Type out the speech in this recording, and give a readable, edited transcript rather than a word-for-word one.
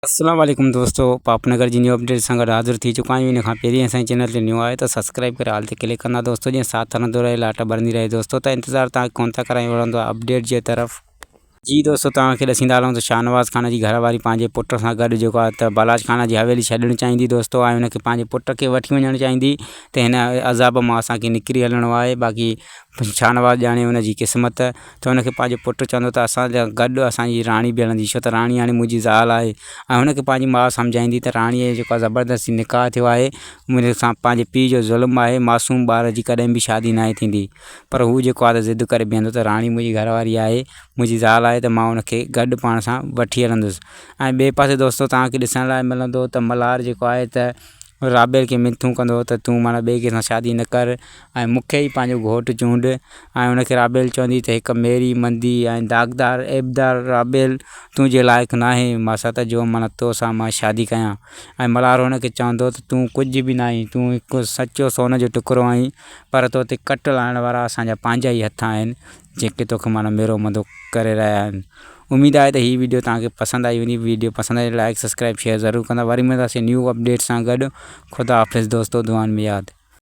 السلام عليڪم دوستو پاپ نگر جي نيو اپڊيٽ سان گڏ حاضر ٿي چڪا آهيون ان کان پهرين اسان جي چينل تي نيو آهي ته سبسڪرائب ڪري آل تي ڪلڪ ڪندا دوستو جيئن ساٿ هلندو رهي لاٽ ٻرندي رهي دوستو ته انتظار تان ڪون ٿا ڪرايون وڙهندو اپڊيٽ جي طرف. جي دوستو توهان کي ڏسيندا هلون ته شاهنواز خان جي گهر واري پنهنجي پٽ سان گڏ جيڪو آهي ته بالاچ خان جي حويلي ڇڏڻ چاهيندي دوستو ۽ ان کي پنهنجي پٽ کي وٺي وڃڻ چاهيندي ته هن عذاب مان اسان کي نڪري هلڻو آهي باقي شاهنواز ڄاڻي ان جي قسمت ته هن کي پنهنجو پٽ چوندو ته اسان جا گڏ اسان جي راڻي به هلندي ڇو ته راڻي هاڻي منهنجي زال آهي ۽ هن کي پنهنجي ماء سمجهائيندي ته راڻيء جو جيڪو آهي زبردستي نڪاح ٿيو آهي منهنجي سان پنهنجي پيء جو ظلم آهي معصوم ٻار جي ڪڏهن به شادي ناهي ٿيندي پر هو جيڪو آهي ته ضد ڪري بيهندو ته راڻي منهنجي گهر واري آهي منهنجي زال آهي ته مان ان کي گڏ پاڻ سان وٺي هلندس ۽ ٻئي پاسي دوستو توهان کي ڏسڻ لاء ملندو ته ملهار جيڪو آهي ته رابيل کي منٿون ڪندو هو ته تون معنيٰ ٻئي ڪنهن سان شادي نه ڪر ۽ مون کي ئي پنهنجو گهوٽ چونڊ ۽ ان کي رابيل چوندي ته هڪ ميري مندي ۽ داغدار عيبدار رابيل تنهنجي لائق ناهي ماسات جو معنيٰ تو سان مان شادي ڪيان ۽ ملهار هن کي چوندو ته تون ڪجهه به ناهين تون هڪ سچو سون جو ٽڪرو آهين پر تو تي ڪٽ لائڻ وارا اسان جا پنهنجا ئي هٿ آهن جيڪي توکي معنيٰ ميرو مندو ڪري رهيا آهن اميد آهي ته هي ويڊيو توهان کي پسند آئي هوندي ويڊيو پسند آئي لائڪ سبسڪرائب شيئر ضرور ڪندا وري ملنداسين نيو اپڊيٽ سان گڏ خدا حافظ دوستو دعائن ۾ ياد.